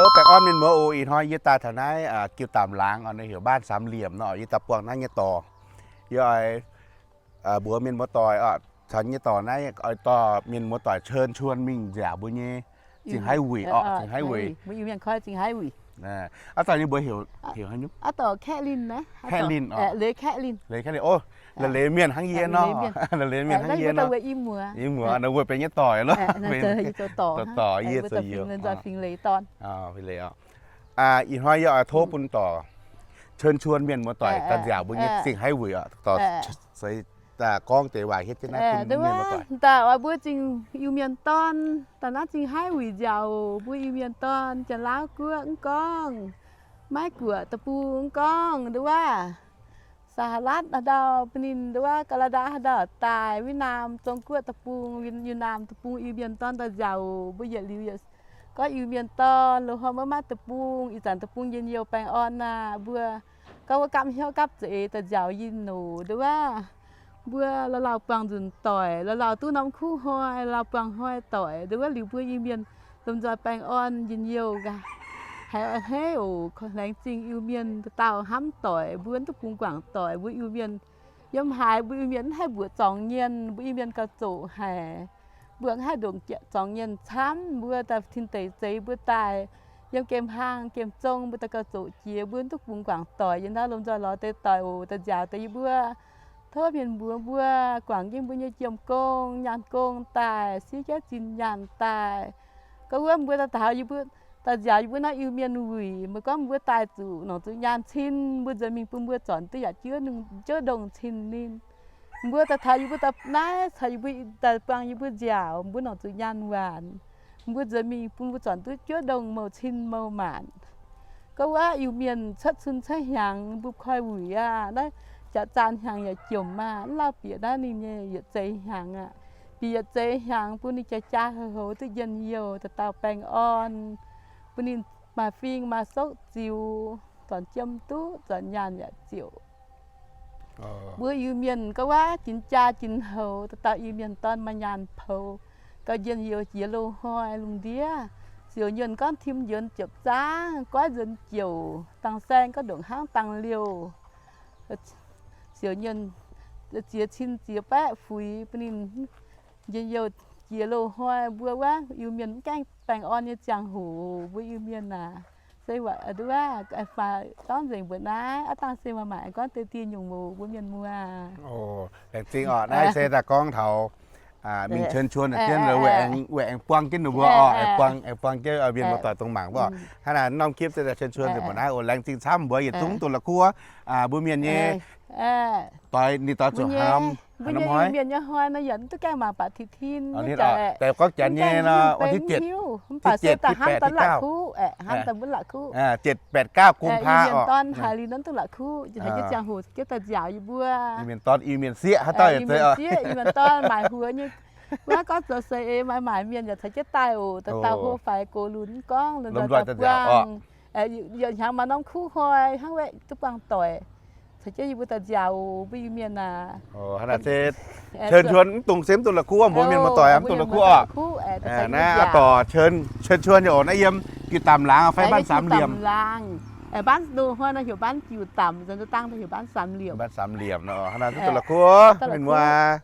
Ov, baengh orn mienh muoz oc. Ih hnoi yie daaih taux naaiv Giu Daamc Laangz, heuc Baanh Saamx Liemc nor, yie daaih buangh naaiv nyei dorc. Yie oix mbuox mienh muoz doic oc, taux nyei dorc naaiv oix dorh mienh muoz doic เชิญชวน mingh nziaauc mbuo nyei Zingh Haiv Wuic oc, Zingh Haiv Wuic. Aav dauh nyei mbuox heuc, heuc haaix nyungc? Aav dauh Kaeqv Linh naaiv. Kaeqv Linh oc. Leiz Kaeqv Linh. Leiz Kaeqv Linh. Ov, leiz mienh hnangv yie nor. Leiz mienh hnangv yie nor. Ih muoz, wuov benx nyei doic loh. Dorc, yie zoux fingx, nzoih fingx leiz dorn. Ih hnoi yie oix tov bun dorc เชิญชวน mienh muoz doic daaih nziaauc mbuo nyei Zingh Haiv Wuic oc. Dorc seix daaih gorngv deix waac hietv jienv naaiv bun mienh muoz doic. Daaih oix mbuo Zingh Iu-Mienh dorn daaih naaiv Zingh Haiv Wuic nziaauc mbuo Iu-Mienh dorn, Janx-Laauv Guoqv mv gorngv, Meiv-Guoqv deic-bung mv gorngv, nduov waac สหรัฐ haaix ndau, bun ninh nduov waac แคนาดา haaix ndau daaih, Wi-Naam, Zong-Guoqv deic-bung, Wi-Naam deic-bung Iu-Mienh dorn daaih nziaauc mbuo yietc liuz, gorngv Iu-Mienh dorn loz-hnoi maiv maaih deic-bung, ih zanc deic-bung njien-youh baengh orn aqv. Mbuo gorngv wuov gapv hnyouv gapv za'eix daaih nziaauc yinh oc, nduov waac mbuo lauh lauh buangh nzunc doic, lauh lauh duqv norm kuv hnoi, lauh buangh hnoi doic, nduov waac liuz mbuo Iu-Mienh lomh nzoih baengh orn njien-youh gaax. Haiz a'hneiv oc, laengz zingh Iu-Mienh dauh dauh hnamv doic, mbuo mv duqv bungx guangc doic, mbuo Iu-Mienh yiem haaix mbuo Iu-Mienh mv haih mbuoqc zuangx nyienh, mbuo Iu-Mienh gauh zoqc haic. Mbuo mv haih ndongc zuangx nyienh camv, mbuo daaih tin deic zeix mbuo daaih yiem gemh hlang gemh zong mbuo daaih gauh zoqc jiex, mbuo mv duqv bungx guangc doic. Yie ndau lomh nzoih lorz deix doic oc, daaih nziaauc deix yie mbuo. Tov mienh mbuox mbuo guangc jienv mbuo nyei jiem gong, nyaanh gong daaih, siev jauv zinh nyaanh daaih. Gorngv wuov mbuo daaih taux yie mbuo, daaih nziaauc yie mbuo naaiv Iu-Mienh wuic, meih gorngv mbuo daaih zuqc nongc zuqc nyaanh cin, mbuo nzuonx mingh bun mbuo zornc duqv yaac juov ndongh cin ninh. Mbuo daaih taux yie mbuo daaih naaiv caux yie mbuo daaih buangh yie mbuo nziaauc, mbuo nongc zuqc nyaanh waanc. Mbuo nzuonx mingh bun mbuo zornc duqv juov ndongh mouc cin mouc maanc. Gorngv wuov Iu-Mienh cuotv cun cuotv hnyangx mbuo koi wuic aqv. Naaiv jaax zaan hnyangx yaac jomc maah, mv lauh bieqc naaiv ninh nyei yietc zeix hnyangx aqv. Bieqc yietc zeix hnyangx bun ninh jaa jaa houc houc duqv njien-youh, dauh dauh baengh orn, bun ninh maaih fing maaih soqv ziux, zornc jiem duqv, zornc nyaanh yaac ziouc. Mbuo Iu-Mienh gorngv wuov ginx jaa ginx houc, dauh dauh Iu-Mienh dorn maaih nyaanh poux, gauh njien-youh jiex loz-hnoi lungh ndiev. Ziouc nyuonh gorngv tim njuonx ziepc zaangv, goiv nzuonx jouc, dang saeng gorngv ndongc hnangv dang liouh. Ziouc nyuonh ziex cin ziex baeqv fuix bun ninh njien-youh jiex loz-hnoi. Mbuo wuov Iu-Mienh mv gaengh baengh orn nyei ziangh hoc, mbuo Iu-Mienh aac, se waac nduov, faaux dorngv nzengc mbuo naaiv, aav dangh se maaih maaic gorngv deix dieh nyungc moc mbuo mienh muoz. Laengz zingh oc. Naaiv se daaih gorngv taux mingh เชิญชวน jienv, weic aengx buang jienv ninh mbuo oc, aengx buang jienv mienh muoz doic dongh mangc mbuo oc. Hnangv naaiv norm คลิป se daaih เชิญชวน nzengc mbuo naaiv oc. Laengz zingh camv mbuo yietc zungv duqv la'kuqv mbuo mienh nyei doix, ninh doix zuqc hnamv, mbuo nyei Iu-Mienh nyei hnoi nor yaac mv duqv gaengh mangc baac tin tin, deix gorngv janx nyei nor, วันที่เจ็ด, mv baac se daaih hnamv daaih la'kuqv, hnamv daaih mbuo la'kuqv. เจ็ด แปด เก้า กุมภาพันธ์ Iu-Mienh dorn haiz liuz nor mv duqv la'kuqv, haiz jienv ziangh hoc caux jienv daaih nziaauc yie mbuo. Iu-Mienh dorn, Iu-Mienh sieqv haaix dauh yaac zeiz, Iu-Mienh sieqv, Iu-Mienh dorn maaic huox nyei. Wuov gorngv zoux seix eix maaih maaic mienh yaac caux jienv daaih oc, dauh dauh hlo faix gox lunx gorngv lomh nzoih daaih buangh. Yietc hnyangx maaih norm kuv hnoi hnangv wuov duqv buangh doic, caux jienv yie mbuo daaih nziaauc mbuo Iu-Mienh aac. Hnangv naaic se เชิญชวน mv dungx se mv duqv la'kuqv mbuo mienh muoz doic, mv dungx la'kuqv oc. Naaiv dorc เชิญชวน nyei oc. Naaiv yiem Giu Daamc Laangz fai บ้านสามเหลี่ยม. Laangz, บ้าน loz-hnoi nor heuc บ้าน Giu Daamc, nzunc daaih dangh heuc บ้านสามเหลี่ยม. บ้านสามเหลี่ยม nor. Hnangv naaic se mv duqv la'kuqv mienh muoz.